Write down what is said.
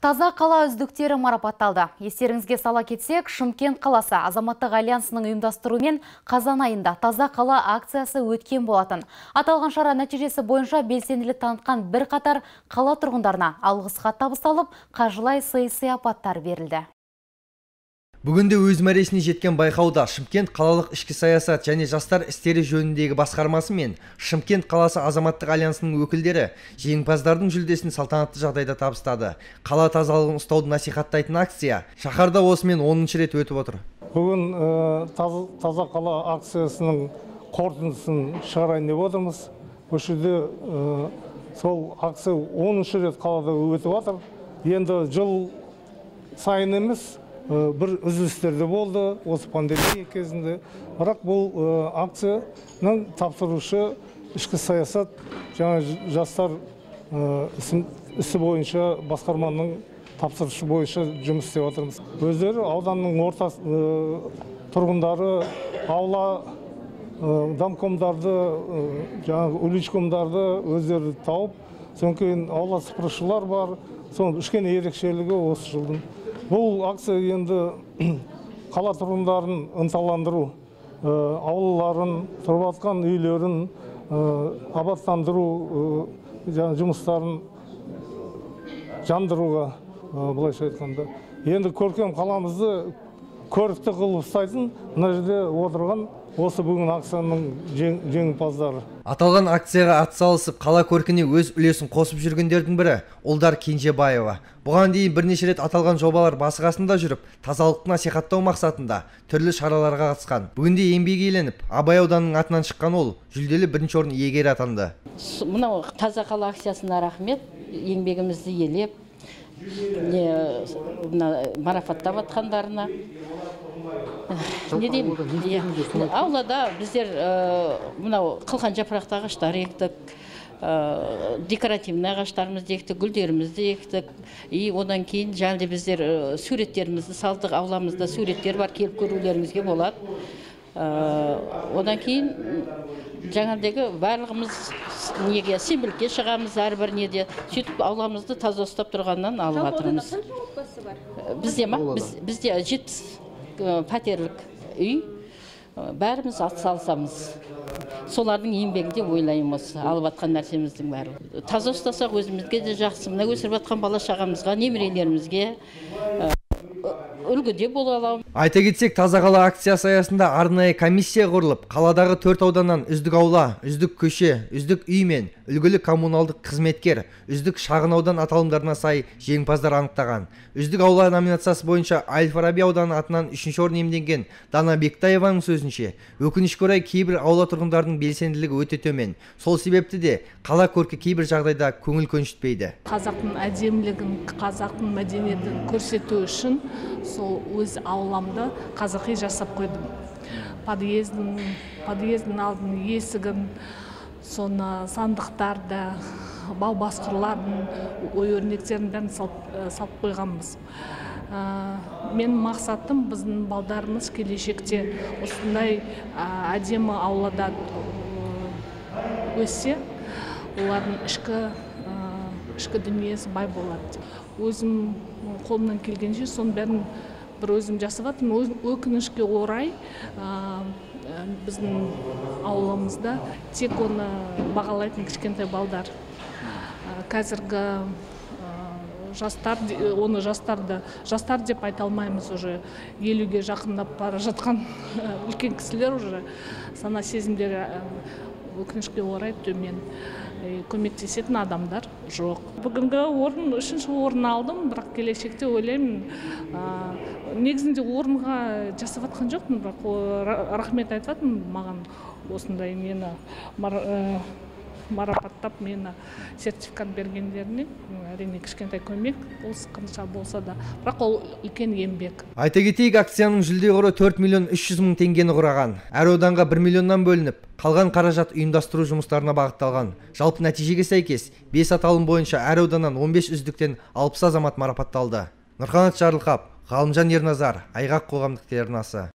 Таза қала үздіктері марапатталды. Естеріңізге сала кетсек, Шымкент қаласы Азаматтық альянсының ұйымдастыруымен қазан айында Таза қала акциясы өткен болатын. Аталған шара нәтижесі бойынша белсенділік танытқан бірқатар қала тұрғындарына алғыс хат табысталып, қаржылай сый-сияпаттар берілді. Бүгінде өз мәресіне жеткен байқауда Шымкент қалалық ішкі саясат және жастар істері жөніндегі басқармасы мен Шымкент қаласы Азаматтық альянсының өкілдері жеңімпаздардың жүлдесін салтанатты жағдайда табыстады. Қала тазалығын ұстауды насихаттайтын акция шаһарда осымен 10-шы рет өтіп отыр. Бүгін таза қала акциясының қорытындысын шығарайын деп отырмыз. Осы жерде сол акция 10-шы рет қалада өтіп жатыр. Енді жыл сайын емес, бір үзілістер де болды осы пандемия кезінде. Бірақ бұл акцияның тапсырушы ішкі саясат және жастар ісі бойынша басқарманың тапсырысы бойынша жұмыс істеп жатырмыз. Өздері ауданның орта тұрғындары аула домкомдарды, жаңағы уличкомдарды өздері тауып, содан кейін аула сыпырушылар бар. Соның кішкене ерекшелігі осы жылдың. Бұл акция енді қала тұрғындарын ынталандыру, аулаларын, тұрып жатқан үйлерін абаттандыру жұмыстарын жандыруға, былайша айтқанда. Енді көркем қаламызды көрікті қылып ұстайтын мына жерде отырған осы бүгін акцияның жеңімпаздары. Аталған акцияға атсалысып, қала көркіне өз үлесін қосып жүргендердің бірі Ұлдар Кенжебаева. Бұған дейін бірнеше рет аталған жобалар басы қасында жүріп, тазалықты насихаттау мақсатында түрлі шараларға қатысқан. Бүгінде еңбек еленіп, Абай ауданының атынан шыққан ол жүлделі бірінші орын иегері атанды. Мынау таза қала акциясына рахмет, еңбегімізді елеп, марапаттап атқандарына. Не деймін? Аулада біздер мынау қылқан жапырақты ағаштар ектік, декоративный ағаштарымызды ектік, гүлдерімізді ектік. И одан кейін және біздер суреттерімізді салдық, ауламызда суреттер бар, келіп көрулеріңізге болады. Одан кейін жаңағыдегі барлығымыз неге сенбілікке шығамыз әрбір неде, сөйтіп ауламызды таза ұстап тұрғаннан алып жатырмыз. Бізде ма? Бізде 70 пәтерлік үй, бәріміз атсалысамыз. Солардың еңбегінде ойлаймын осы алып атқан нәрсеміздің бәрі. Таза ұстасақ өзімізге де жақсы, мына өсіріп атқан бала шағамызға, немерелерімізге үлгіде бола аламыз. Айта кетсек, таза қала акциясы аясында арнайы комиссия құрылып, қаладағы 4 ауданнан үздік аула, үздік көше, үздік үй мен үлгілі коммуналдық қызметкер, үздік шағын аудан аталымдарына сай жеңімпаздар анықтаған. Үздік аула номинациясы бойынша Әл-Фараби ауданы атынан 3-ші орын иемденген Дана Бектаеваның сөзінше, өкінішке орай кейбір аула тұрғындарының белсенділігі өте төмен. Сол себепті де қала көркі кейбір жағдайда көңіл көншітпейді. Қазақтың әдемілігін, қазақтың мәдениетін көрсету үшін сол өз ауламды қазақи жасап қойдым. Подъездің алдын, есігін, соны сандықтарды, бау басқырлардың ой өрнектерін бәрін салып қойғанбыз. Мен мақсатым, біздің балдарымыз келешекте осындай әдемі аулада өссе, олардың ішкі дүниесі бай болады. Өзім қолымнан келгенше соның бәрін бір өзім жасап жатырмын. Өкінішке орай біздің ауламызда тек оны бағалайтын кішкентай балдар. Қазіргі жастар, оны жастар деп айта алмаймыз, уже 50-ге жақындап бара жатқан үлкен кісілер уже сана сезімдері өкінішке орай төмен. Көмектесетін адамдар жоқ. Бүгінгі орын, 3-ші орын алдым, бірақ келешекте ойлаймын, негізінде орынға жасап жатқан жоқпын, бірақ рахмет айтып жатырмын маған осындай мені марапаттап, мені сертификат бергендеріне. Әрине кішкентай көмек болса, қанша болса да, бірақ ол үлкен еңбек. Айта кетейік, акцияның жүлде қоры 4 миллион 300 мың теңгені құраған. Әр ауданға 1 миллионнан бөлініп, қалған қаражат ұйымдастыру жұмыстарына бағытталған. Жалпы нәтижеге сәйкес 5 аталым бойынша әр ауданнан 15 үздіктен 60 азамат марапатталды. Нұрқанат Жарылқап, Ғалымжан Ерназар, Айғақ қоғамдық телеарнасы.